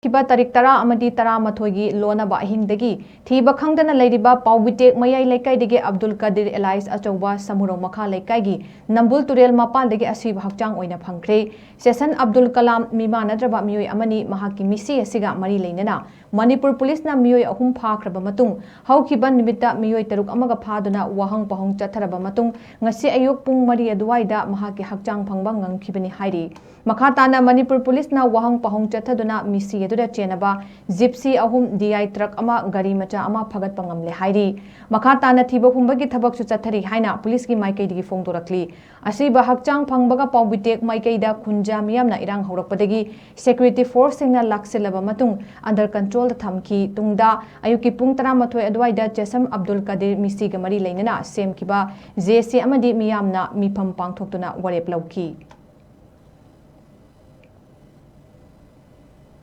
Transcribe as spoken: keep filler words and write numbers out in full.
ꯈꯤꯕ ꯇꯥꯔꯤꯛ ꯇꯔꯥ ꯑꯃꯗꯤ ꯇꯔꯥꯃꯥꯊꯣꯏꯒꯤ ꯂꯣꯟꯅꯕ ꯑꯍꯤꯡꯗꯒꯤ ꯊꯤꯕ ꯈꯪꯗꯅ ꯂꯩꯔꯤꯕ ꯄꯥꯎꯕꯤꯇꯦꯛ ꯃꯌꯥꯏ ꯂꯩꯀꯥꯏꯗꯒꯤ ꯑꯕꯗꯨꯜ ꯀꯗꯤꯔ ꯑꯦꯂꯥꯏꯁ ꯑꯆꯧꯕ ꯁꯃꯨꯔꯧ ꯃꯈꯥ ꯂꯩꯀꯥꯏꯒꯤ ꯅꯝꯕꯨꯜ ꯇꯨꯔꯦꯜ ꯃꯄꯥꯟꯗꯒꯤ ꯑꯁꯤꯕ ꯍꯛꯆꯥꯡ ꯑꯣꯏꯅ ꯐꯪꯈ꯭ꯔꯦ꯫ ꯁꯦꯁꯟ ꯑꯕꯗꯨꯜ ꯀꯂꯥꯝ ꯃꯤꯃꯥꯟꯅꯗ꯭ꯔꯕ ꯃꯤꯑꯣꯏ ꯑꯃꯅꯤ꯫ ꯃꯍꯥꯛꯀꯤ ꯃꯤꯁꯤ ꯑꯁꯤꯒ ꯃꯔꯤ ꯂꯩꯅꯅ ꯃꯅꯤꯄꯨꯔ ꯄꯨꯂꯤꯁꯅ ꯃꯤꯑꯣꯏ ꯑꯍꯨꯝ ꯐꯥꯈ꯭ꯔꯕ ꯃꯇꯨꯡ ꯍꯧꯈꯤꯕ ꯅꯨꯃꯤꯠꯇ ꯃꯤꯑꯣꯏ ꯇꯔꯨꯛ ꯑꯃꯒ ꯐꯥꯗꯨꯅ ꯋꯥꯍꯪ ꯄꯥꯎꯍꯪ ꯆꯠꯊꯔꯕ ꯃꯇꯨꯡ ꯉꯁꯤ ꯑꯌꯨꯛ ꯄꯨꯡ ꯃꯔꯤ ꯑꯗꯨꯋꯥꯏꯗ ꯃꯍꯥꯛꯀꯤ ꯍꯛꯆꯥꯡ ꯐꯪꯕ ꯉꯝꯈꯤꯕꯅꯤ ꯍꯥꯏꯔꯤ꯫ ꯃꯈꯥ ꯇꯥꯅ ꯃꯅꯤꯄꯨꯔ ꯄꯨꯂꯤꯁꯅ ꯋꯥꯍꯪ ꯄꯥꯎꯍꯪ ꯆꯠꯊꯗꯨꯅ ꯃꯤꯁꯤ ꯑꯗꯨꯗ ꯆꯦꯟꯅꯕ ꯖꯤꯞꯁꯤ ꯑꯍꯨꯝ, ꯗꯤ ꯑꯥꯏ ꯇ꯭ꯔꯛ ꯑꯃ, ꯒꯥꯔꯤ ꯃꯆꯥ ꯑꯃ ꯐꯒꯠꯄ ꯉꯝꯂꯦ ꯍꯥꯏꯔꯤ꯫ ꯃꯈꯥ ꯇꯥꯅ ꯊꯤꯕ ꯍꯨꯝꯕꯒꯤ ꯊꯕꯛꯁꯨ ꯆꯠꯊꯔꯤ ꯍꯥꯏꯅ ꯄꯨꯂꯤꯁꯀꯤ ꯃꯥꯏꯀꯩꯗꯒꯤ ꯐꯣꯡꯗꯣꯔꯛꯂꯤ꯫ ꯑꯁꯤꯕ ꯍꯛꯆꯥꯡ ꯐꯪꯕꯒ ꯄꯥꯎꯕꯤꯇꯦꯛ ꯃꯥꯏꯀꯩꯗ ꯈꯨꯟꯖꯥ ꯃꯤꯌꯥꯝꯅ ꯏꯔꯥꯡ ꯍꯧꯔꯛꯄꯗꯒꯤ ꯁꯦꯀ꯭ꯌꯨꯔꯤꯇꯤ ꯐꯣꯔꯁꯁꯤꯡꯅ ꯂꯥꯛꯁꯤꯜꯂꯕ ꯃꯇꯨꯡ ꯑꯟꯗꯔ ꯀꯟꯇ꯭ꯔꯣꯜꯗ ꯊꯝꯈꯤ꯫ ꯇꯨꯡꯗ ꯑꯌꯨꯛꯀꯤ ꯄꯨꯡ ꯇꯔꯥꯃꯥꯊꯣꯏ ꯑꯗꯨꯋꯥꯏꯗ ꯆꯦꯁꯝ ꯑꯕꯗꯨꯜ ꯀꯗꯤꯔ ꯃꯤꯁꯤꯒ ꯃꯔꯤ ꯂꯩꯅꯅ ꯁꯦꯝꯈꯤꯕ ꯖꯦ ꯁꯤ ꯑꯃꯗꯤ ꯃꯤꯌꯥꯝꯅ ꯃꯤꯐꯝ ꯄꯥꯡꯊꯣꯛꯇꯨꯅ ꯋꯥꯔꯦꯞ ꯂꯧꯈꯤ꯫